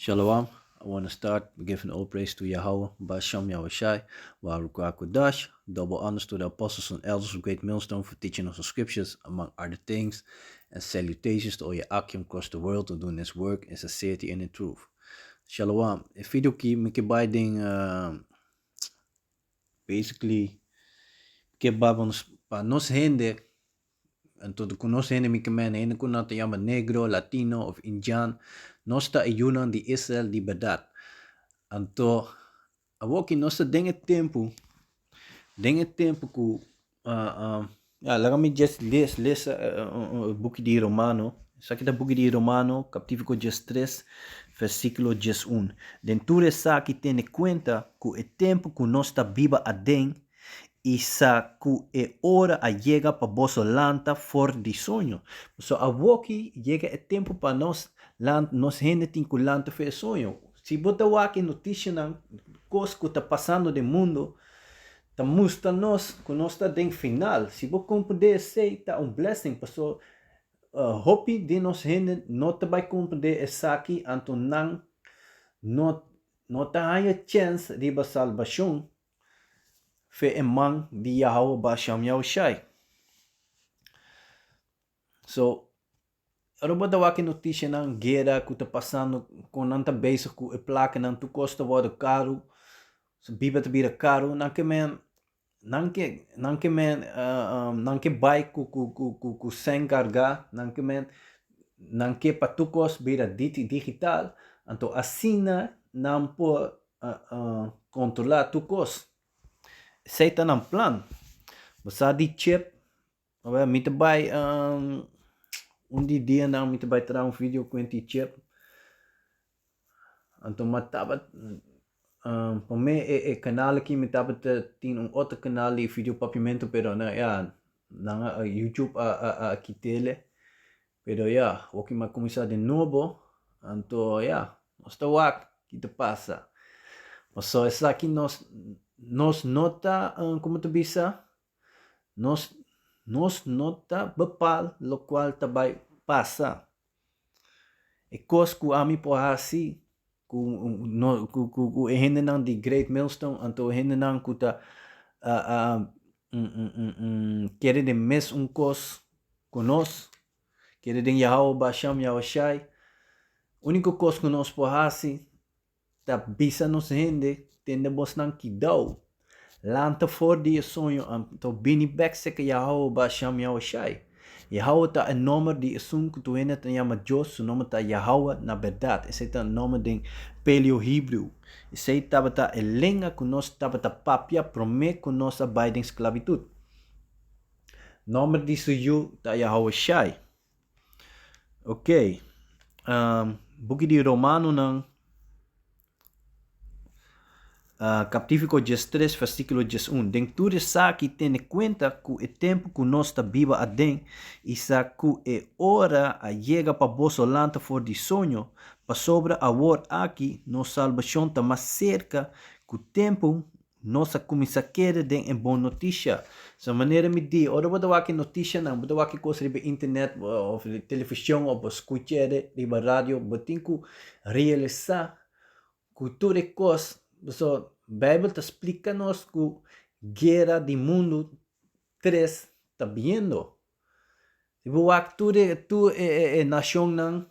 Shalom. I want to start by giving all praise to Yahweh, Basham Yahushai, Baruch HaKodash. Double honors to the apostles and elders of Great Millstone for teaching us the scriptures, among other things, and salutations to all your Akim across the world who doing this work in sincerity and in truth. Shalom. E video ki mi ke bai den basically ke ba pa nos hende. Anto ku nos hende mi ke men hende ku nan ta yama negro, latino of indian, nos ta e yunan di Israel di bèrdat. Anto awoki nos ta den e tempu, den e tempu ku ya laga mi djes les lesa e buki di Romano, esaki ta buki di Romano kaptítulo 13 versíkulo 11. Den tur esaki tene kuenta ku e tempu ku nos ta biba aden I sa ku e ora a yega pa boso lanta for di soño. Pasobra awoki yega e tempu pa nos lanta, nos hende tin ku lanta for e soño. Si bo ta wak e notishanan, kos ku ta pasando den mundu, ta mustra nos ku nos ta den final. Si bo komprendé esei ta un blessing, pasobra hopi di nos hende no ta bai komprendé esaki, anto nan no no ta haña chèns riba salbashon. Fe e man di Yahawah Basham Yahushai. So, ora bo ta wak e noticianan, guera cu ta pasando, con nan ta bezig cu e placanan, tur cos ta wordo caro, so biba ta bira caro, nan ke men, nan ke, nan ke men, nan ke bai cu, cu, cu, cu, cu cen carga, nan ke men, nan ke pa tur cos bira digital, anto asina nan por Controla tur cos. Esey ta nan plan. Bo sa di chip, awel mi ta bay un di dianan mi ta bay traha un video cuenta di chip. Anto mi tabata prome e canal aki mi tabata tin un otro canal di video papiamento pero nan ya nan a youtube a kitele. Pero ya, hoki mi a kuminsá di nobo, anto ya, nos ta wak ki ta pasa. Pasobra esaki nos, nos no ta, komo ta bisa, nos, nos no ta bepaal lokual ta bai pasa. E kos ku ami por hasi ku no ku ku e hendenan di Great Millstone, anto e hendenan ku ta kere den mes un kos ku nos, kere den Yahawah Basham Yahushai, úniko kos ku nos por hasi ta bisa nos hende, tende bosnan kidou, lanta for di e soño anto bini bèk serka Yahawah Basham Yahushai. Yahawah ta e nòmber di esun ku tur hende ta yama Dios, su nòmber ta Yahawah na bèrdat, esei ta e nòmber den Paleo-Hebrew. Esei tabata e lenga ku nos tabata papia promé ku nos a bai den sklabitut. Nomber di su yu ta Yahoshai. Ok. Buki di Romanonan, kaptífiko 13, versíkulo 11. Den tur esaki tene kuenta ku e tempu ku nos ta biba aden i sa ku e ora a yega pa boso lanta for di soño, pasobra awor aki nos salbashon ta mas serka ku tempu Nos a kuminsá kere den e bon notisia. So manera mi di, ora bo ta wak e notisianan, bo ta wak e kos riba internet òf televishon òf bo skucha riba radio, bo tin ku realisá ku tur e kos, pasobra Beibel ta splika nos ku guera di mundu tres ta biendo. Si bo wak tur e tur e nashonnan,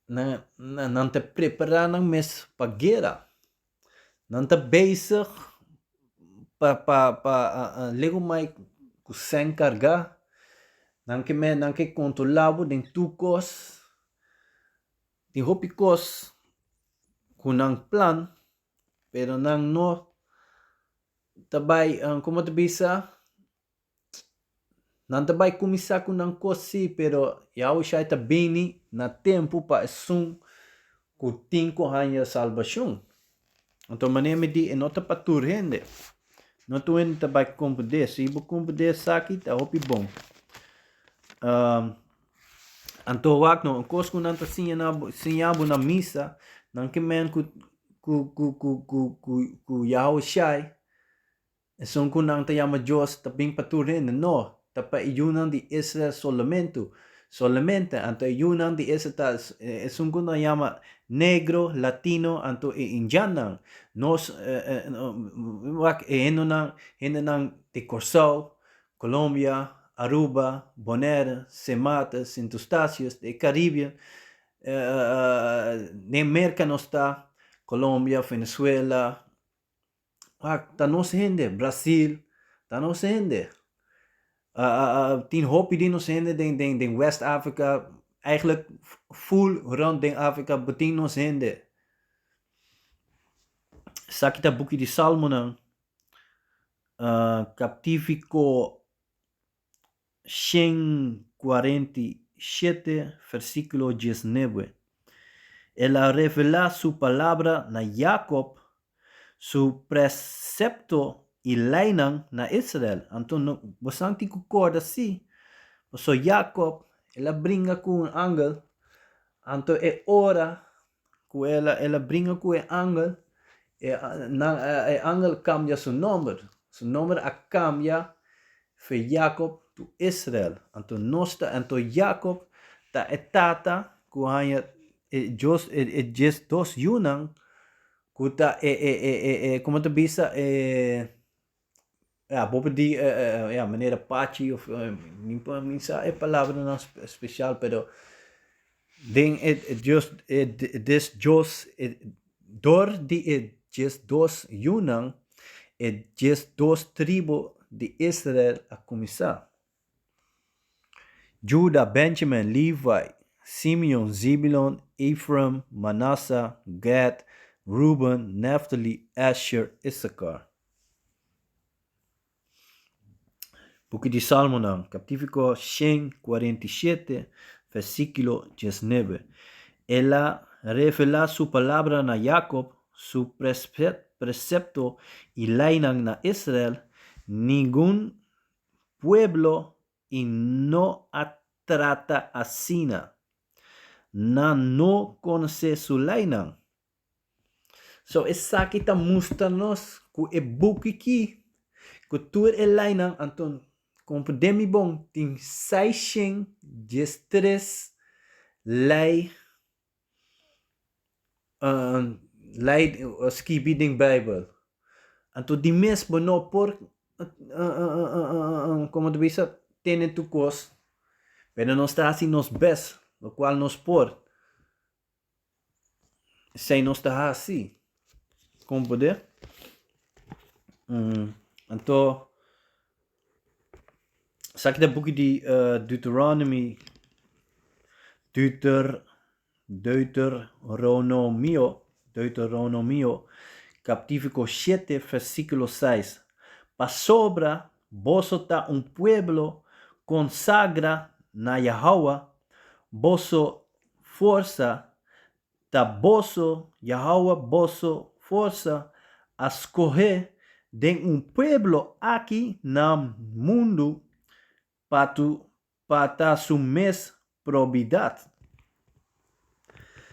nan ta prepará nan mes pa guera. Nan ta bezig pa pa pa legu mai ku sèn kargá. Nan ke men nan ke kontrolá bo den tur kos. Tin hopi kos ku nan plan, pero nan no ta bai, komo ta bisa? Nan ta bai kuminsá ku nan kos sí, pero Yahushua ta bini na tempu pa esun ku tin ku haña salbashon. Anto manera mi di, e no ta pa tur hende. No tur hende ta bai komprendé. Si bo komprendé esaki, ta hopi bon. Anto wak no, un kos ku nan ta siña na bo, siña bo na misa, nan ke men ku ku ku ku ku ku ku Yahushua Esun ku nan ta yama Dios ta bin pa tur hende? No, ta pa e yunan di Israel solamentu. Solamente anto e yunan di Israel ta esun ku nan yama negro, latino anto e indjannan. Nos wak e hendenan hendenan di Kòrsou, Colombia, Aruba, Bonaire, Sint Maarten, Sint Eustatius, di e Caribbean, den Merka nos ta, Colombia, Venezuela, Wak, ta nos hende, Brasil, ta nos hende. Tin hopi di nos hende den den den West Afrika, eigenlijk full rond den Afrika bo tin nos hende. Esaki ta buki di Salmonan, kaptífiko 147, versíkulo 19. El a revelá su palabra na Jakob, su presepto i leinan na Israel. Anto no, bosan tin ku kòrda sí, pasobra Jakob el a bringa ku un angel, anto e ora ku el a el a bringa ku e angel, e nan e angel kambia su nòmber, su nòmber a kambia fe Jakob tu Israel. Anto nos ta anto Jakob ta e tata ku haña e djos e e djesdos yunan ku ta e e e e e komo ta bisa e Ya, bo por di ya manera pachi of mi por mi sa e palabranan special pero den e Dios e des Dios e dor di e diesdos yunan e diesdos tribu di Israel a kuminsá. Juda, Benjamin, Levi, Simeon, Zebulon, Efraim, Manasseh, Gad, Ruben, Naftali, Asher, Issachar. Buki di Salmonan, kaptífiko 147, versíkulo 19. El a revelá su palabra na Jakob, su presepto i leinan na Israel, ningun pueblo i no a trata asina. Nan no konosé su leinan. So esaki ta mustra nos ku e buki ki, ku tur e leinan, anto komprendé mi bon, tin 613 lei lei skibi den Bijbel. Anto di mes bo no por como ta bisa tene tur cos, pero nos ta haci nos best locual nos por. Esey nos ta haci. Comprende? Anto esaki ta buki di Deuteronomy, Deuter. Deuteronomio, Deuteronomio, kaptífiko shete, versíkulo seis, Pasobra boso ta un pueblo konsagra na Yahawah, boso forsa ta boso, Yahawah boso forsa a skohé den un pueblo aki na mundu pa tu pa ta su mes probidat.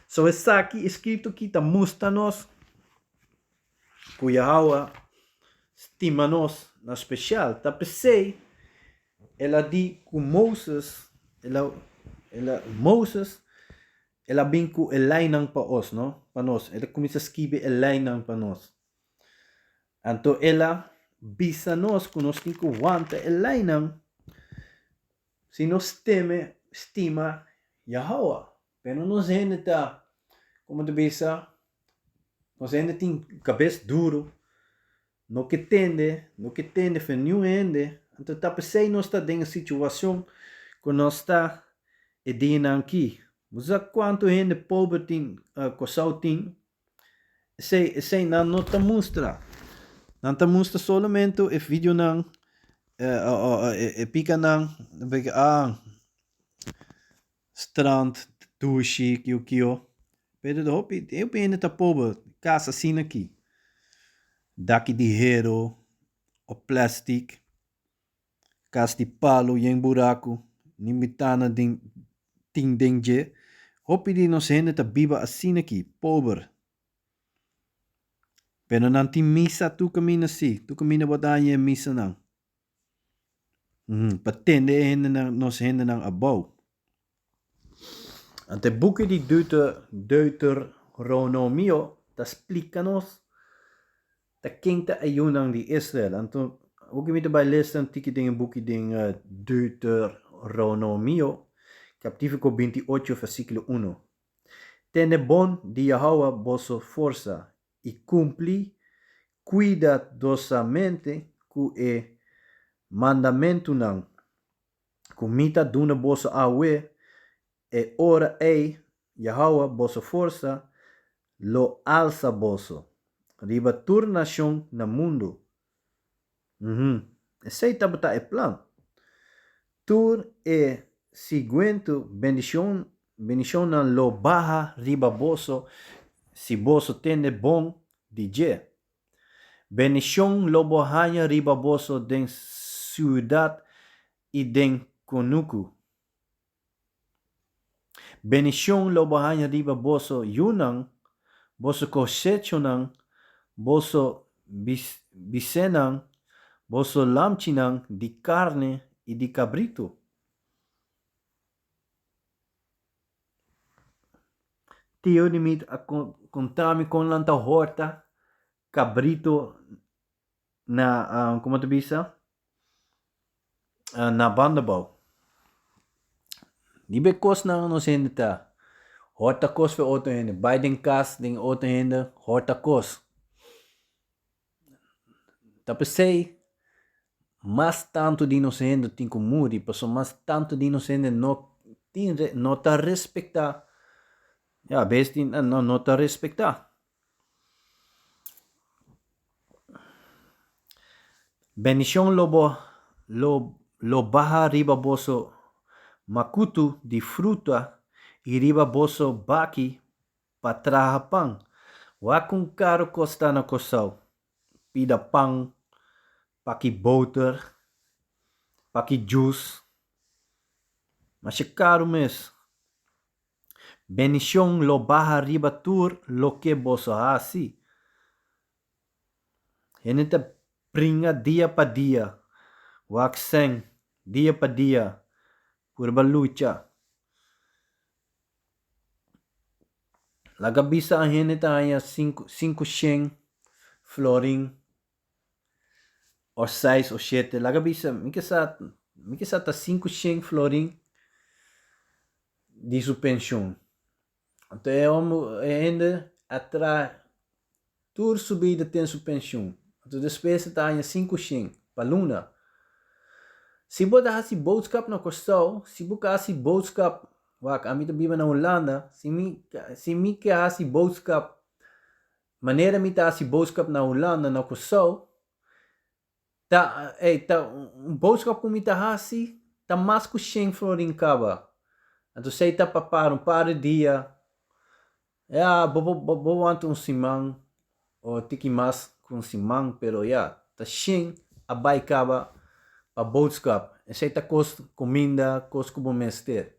So esaki eskrito ki ta mustra nos ku Yahawah stima nos na spesial. Ta p'esei el a di ku Moses, el a el a Moses el a bin ku e leinan pa os, no, pa nos. El a kuminsá skibi e leinan pa nos. Anto el a bisa nos ku nos tin ku wanta e leinan si nos teme stima Yahowah. Pero nos hende ta, komo ta bisa, nos hende tin kabes duru, no ke tende, no ke tende for niun hende. Anto ta p'esei nos ta den e situashon ku nos ta e dianan aki. Bo sa kuantu hende pober tin Kòrsou tin? Esei, esei nan no ta mustra. Nan ta mustra solamente e videonan, e pikanan, ah, strand, dushi, kio kio. Pero de hopi, hopi hende ta pober, kas asina aki. Daki di hero o plastic. Kas di palu yen buraku, ni mitana den tin den dje. Hopi di nos hende ta biba asina aki, pober. Pero nan tin misa tur kaminda si, tur kaminda bo ta haña e misanan. Pa tende e hendenan, nos hendenan abou. Anto e buki di Deuteronomio ta splika nos ta ken ta e yunan di Israel. Anto awor mi ta bai lesa un tiki den e buki den Deuteronomio, kaptífiko binti ocho, versíkulo uno. Tene bon di Yahowah boso forsa i kumpli kuidadosamente ku e mandamentunan ku mi ta duna boso awe, e ora ei Yahowah boso forsa lo alsa boso riba tur nashon na mundu. Uhum, esei tabata e plan. Tur e siguiente bendishon bendishonnan lo baha riba boso si boso tende bon di dje. Bendishon lo bo haña riba boso den siudat i den kunuku. Bendishon lo bo haña riba boso yunan, boso kosechonan, boso bisenan, boso lamchinan di karne i di kabritu. Tio di mi a konta mi kon nan ta horta kabritu na, komo ta bisa, na Bandabou. Riba e kosnan nos hende ta horta kos for otro hende, bai den kas den otro hende horta kos. Ta p'esei mas tantu di nos hende tin ku muri, pasobra mas tantu di nos hende no tin no ta respektá, ya abes tin no no ta respektá. Bendishon lo bo lo lo baha riba boso makutu di fruta i riba boso baki pa traha pan. Wak un karo kosta na Kòrsou. Pida pan, paki boter, paki djus. Masha karu mes. Bendishon lo baha riba tur loke boso hasi. Hende ta bringa dia pa dia, wak sèn dia pa dia, purba lucha. Laga bisa a hende ta haña sinku shen florin o seis o shete, laga bisa, mi ke sa, mi ke sa ta 500 florin di su penshun. Anto e homber, e hende a traha tur su bida ten su penshun. Anto despues e ta haña 500 pa luna. Si bo ta hasi boodskap na Kòrsou, si bo ka hasi boodskap, wak, ami ta biba na Hulanda, si mi, si mi ke hasi boodskap manera mi ta hasi boodskap na Hulanda, na Kòrsou, Ta, ey, ta un boodskap ku mi ta hasi ta mas ku shen florin kaba. Anto esei ta pa para un par di dia. Ya, bo por, bo por wanta un siman o tiki mas ku un siman, pero ya, ta shen a bai kaba pa boodskap. Esei ta kos kuminda, kos ku bo mester.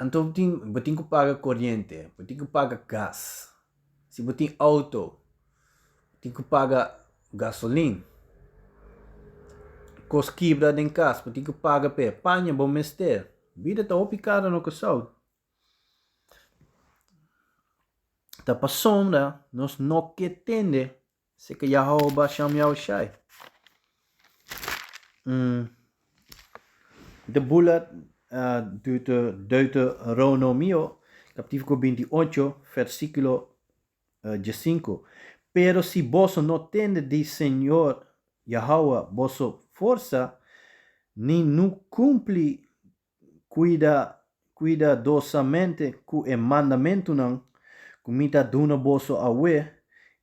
Anto bo tin bo tin ku paga koriente, bo tin ku paga gas, si bo tin outo bo tin ku paga gasolin, kos kibra den kas bo tin ku paga p'e, paña bo mester, bida ta hopi karo na Kòrsou. Ta pasobra nos no ke tende Seke Yahawah Basham Yahushai. De bula Deuteronomio kaptítulo 28 versíkulo 15. Pero si boso no tende di Señor Yahawah boso forsa, ni no kumpli Kuida kuidadosamente ku e mandamentunan ku mi ta duna boso awe,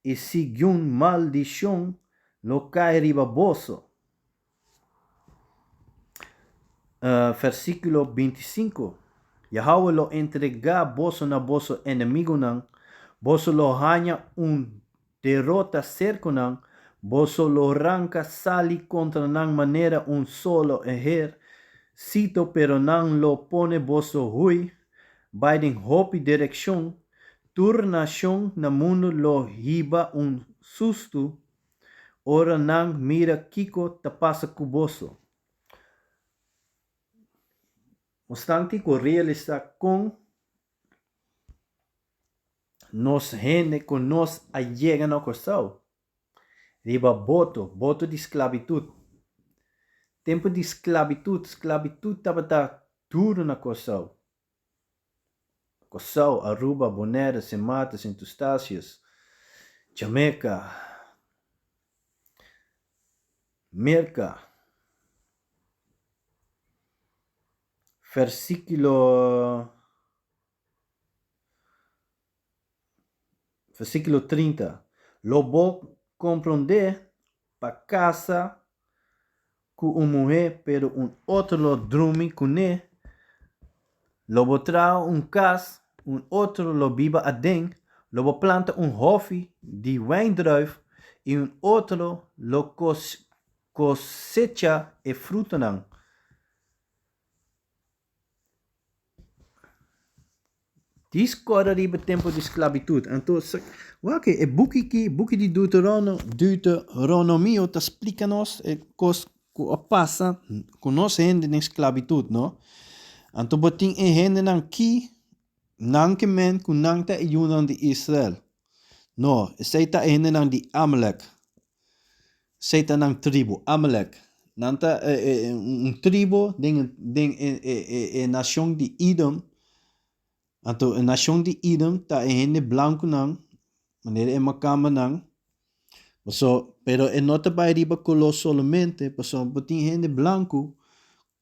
i sigun maldishon lo kai riba boso. Versíkulo 25, Yahawah lo entregá boso na boso enemigunan, boso lo haña un Derota serkonan, boso lo ranka sali kontra nan manera un solo eher sito pero nan lo pone boso hui bai den hopi direkshon, tur nashon na mundu lo hiba un sustu ora nan mira kiko ta pasa ku boso. Bosnan tin ku realisá kon nos hende ku nos a yega na Kòrsou riba boto, boto di sklabitut. Tempu di sklabitut, sklabitut tabata duru na Kòrsou. Kòrsou, Aruba, Bonaire, Sint Maarten, Sint Eustatius, Jamaica, Merka. Versíkulo Versíkulo 30, Lo bo komprondé pa kasa ku un muhé pero un otro lo drumi kuné, lo bo traha un kas, un otro lo biba aden, lo bo planta un hòfi di wijndruif i un otro lo kosecha e frutonan. Dis kòrda riba tempu di sklabitut. Anto, wak e buki ki, buki di Deuterono, Deuteronomio ta splika nos e kos ku a pasa ku nos hende den sklabitut, no? Anto bo tin e hendenan ki nan ke men ku nan ta e yunan di Israel. No, esei ta e hendenan di Amalek. Esei ta nan tribu, Amalek. Nan ta un tribu den den e nashon di Edom. Anto e nashon di Edom ta e hende blankunan, manera e makambanan. Paso, pero e no ta bai riba koló solamente, pasobra bo tin hende blanku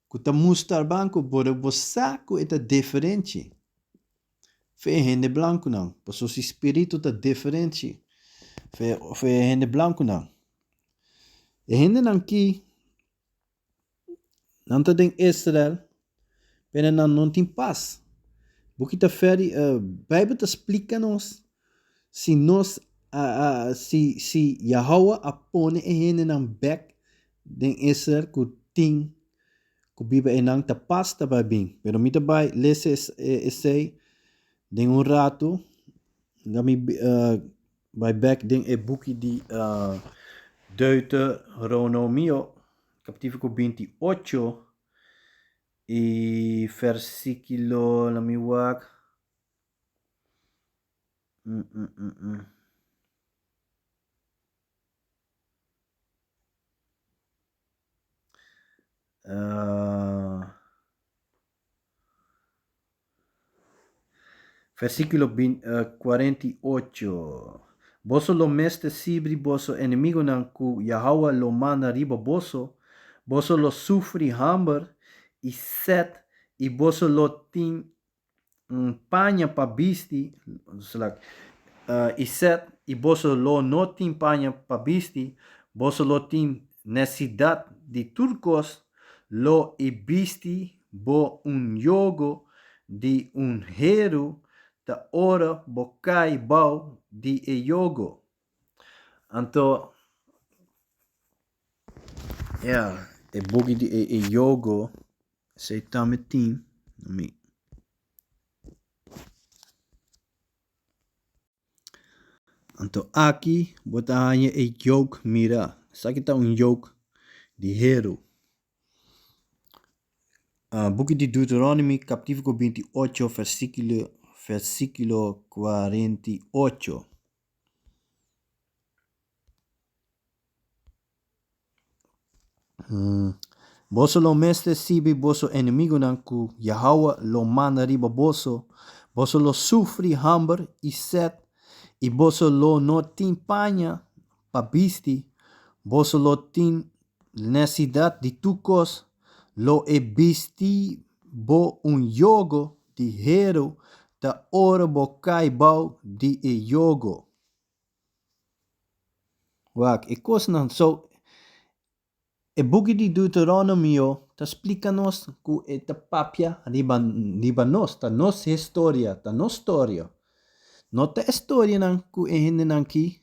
ku ta mustra blanku, pero bo sa ku e ta diferente. Fe e hende blankunan, pasobra si spiritu ta diferente fe fe e hende blankunan. E hendenan ki nan ta den Israel, pero nan no tin pas. Buki ta feri, Bijbel ta splika nos si nos a a si si Yahawah a pone e hendenan bek den Israel ku tin ku biba einan ta pas ta bai bin. Pero mi ta bai lesa esei den un ratu. Laga mi bai bek den e buki di Deuteronomio, kapítulo 28 i versíkulo, laga mi wak. Versíkulo 48, Boso lo mester sirbi boso enemigunan ku Yahawah lo manda riba boso, boso lo sufri hamber i set i boso lo tin un paña pa bisti, i set, i boso lo no tin paña pa bisti, boso lo tin nesidat di tur kos, lo e bisti bo un yogo di un heru ta ora bo kai bou di e yogo. Anto, ya, e buki di e yogo. Esei tambe tin na mi. Anto aki bo ta haña e yoke mira. Esaki ta un yoke di heru. Buki di Deuteronomy kapítulo 28 versíkulo versíkulo 48. Boso lo mester sirbi boso enemigunan ku Yahawah lo manda riba boso. Boso lo sufri hamber i set, i boso lo no tin paña pa bisti. Boso lo tin nesidat di tur kos. Lo e bisti bo un yogo di heru ta ora bo kai bou di e yogo. Wak, e kosnan so e buki di Deuteronomio ta splika nos ku e ta papia riba riba nos, ta nos historia, ta nos storia. No ta e storianan ku e hendenan ki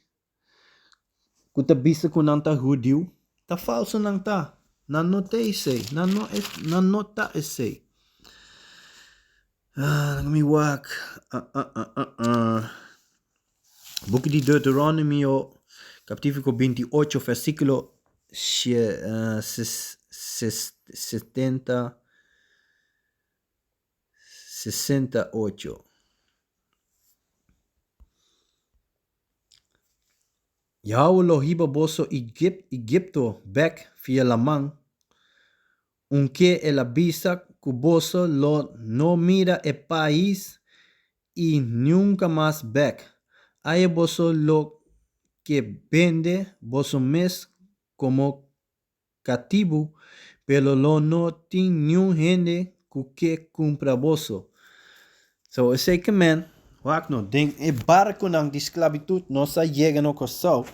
ku ta bisa ku nan ta hudiu, ta falso nan ta. Nan no ta esei, nan no nan no ta esei. Ah, mi wak. Ah, ah, ah, ah, ah. Buki di Deuteronomio, kapítulo 28, versíkulo 70. 68. Yahweh lo hiba boso Egipto bek via laman, unke el a bisa ku boso lo no mira e pais i nunka mas bek. Aya boso lo ke bende boso mes komo katibu, pero lo no tin niun hende ku ke kumpra boso. So esei ke men, wak no, den e barkunan di sklabitut nos a yega na Kòrsou,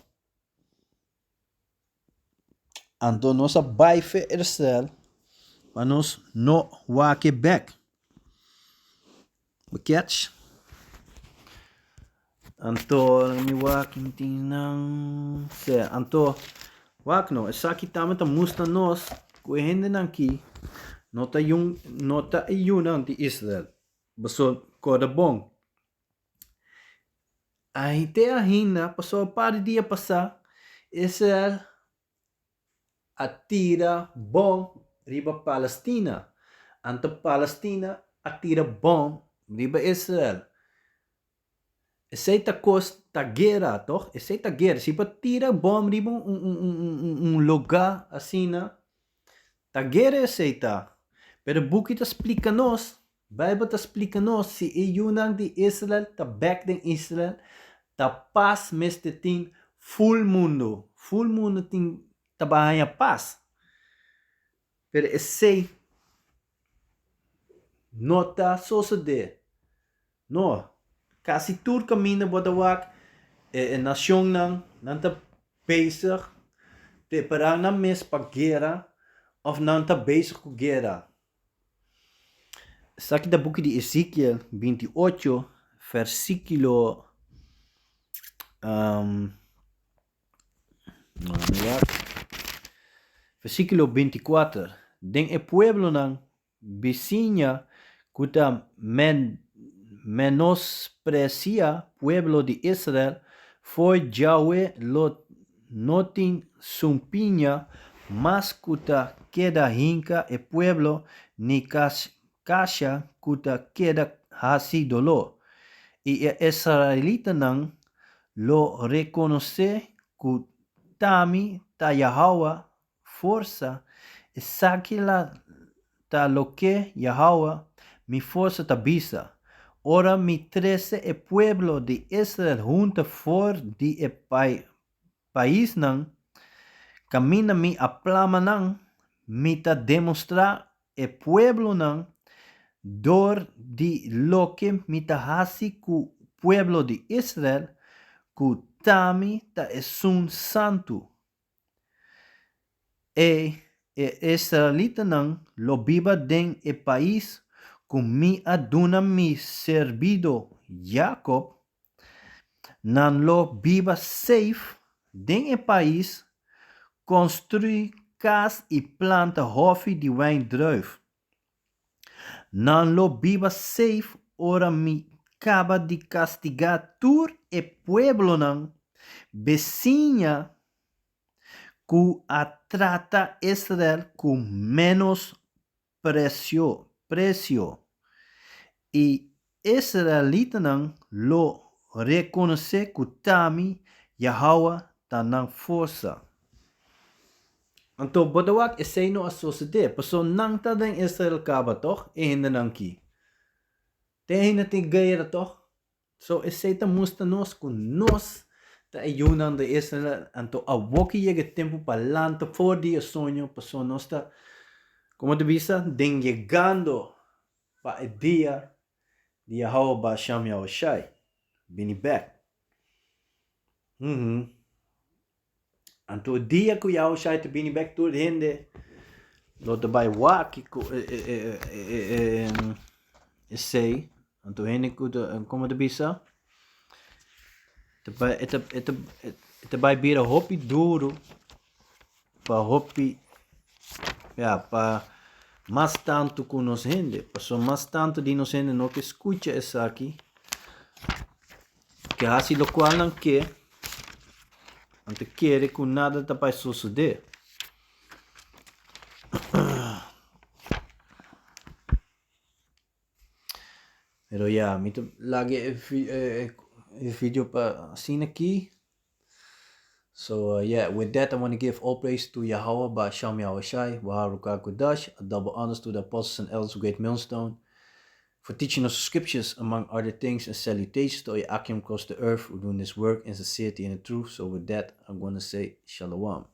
anto nos a bai fe Israel pa nos no wak e bèk. Bo catch? Anto mi wak mi tin nan se anto wak no esaki tambe ta mustra nos ku e hendenan ki no ta yun no ta e yunan di Israel. Paso kòrda bon te ainda pasobra un par di dia pasá Israel a tira bom riba Palestina, anto Palestina a tira bom riba Israel. Esei ta kos ta guera toch? Esei ta guera. Si bo tira bom riba un lugá asina, ta guera esei ta. Pero buki ta splika nos, Bijbel ta splika nos si e yunan di Israel ta bek den Israel, ta pas mester tin ful mundu. Ful mundu tin ta bai haña pas. Pero esei no ta sosodé. No. Kasi tur kaminda bo ta wak e nashonnan nan ta bezig prepará nan mes pa guera òf nan ta bezig ku guera. Esaki ta buki di Ezekiel 28, versíkulo versíkulo 24. Den e pueblonan bisiña ku ta menospresia pueblo di Israel, fo'i djawe lo No tin sumpiña mas ku ta keda hinka e pueblo ni kasha ku ta keda hasi doló. I e israelitanan lo rekonosé ku t'ami ta Yahawah forsa, esaki la ta loke Yahawah mi forsa ta bisa, Ora mi trese e pueblo di Israel hunta for di e paisnan kaminda mi a plama nan, mi ta demostrá e pueblonan dor di loke mi ta hasi ku pueblo di Israel ku t'ami ta esun santu. E e israelitanan lo biba den e pais ku mi a duna mi serbido Jakob, nan lo biba safe den e pais, konstruí kas i planta hòfi di wijndruif. Nan lo biba safe ora mi kaba di kastigá tur e pueblonan besiña ku a trata Israel ku ménos presio. I israelitanan lo rekonosé ku t'ami, Yahawah, ta nan forsa. Anto bo ta wak esei no a sosodé, pasobra nan ta den Israel kaba tòg, e hendenan ki. Te hende tin guera tòg. So esei ta mustra nos ku nos ta e yunan di Israel, anto awor ki yega e tempu pa lanta for di e soño, pasobra nos ta, komo ta bisa, den yegando pa e dia di Yahawah Ba'asham Yahushai bini bèk. Anto e dia ku Yahushua ta bini bek tur hende lo ta bai wak ku esei. Anto hende ku ta komo ta bisa ta bai e ta e ta e ta bai bira hopi duru pa hopi ya pa mas tantu ku nos hende pasobra mas tantu di nos hende no ke skucha esaki. Ke hasi lokual nan ke, nan ta kere ku nada ta bai sosodé. Pero ya, mi ta laga e video pa asina aki. So yeah, with that I want to give all praise to Yahweh, Ba'asham Yahawashi, Waharuka Kodash, a double honors to the apostles and elders of Great Millstone, for teaching us the scriptures, among other things, and salutations to all your Akim across the earth who doing this work in sincerity and the truth. So with that, I'm going to say Shalom.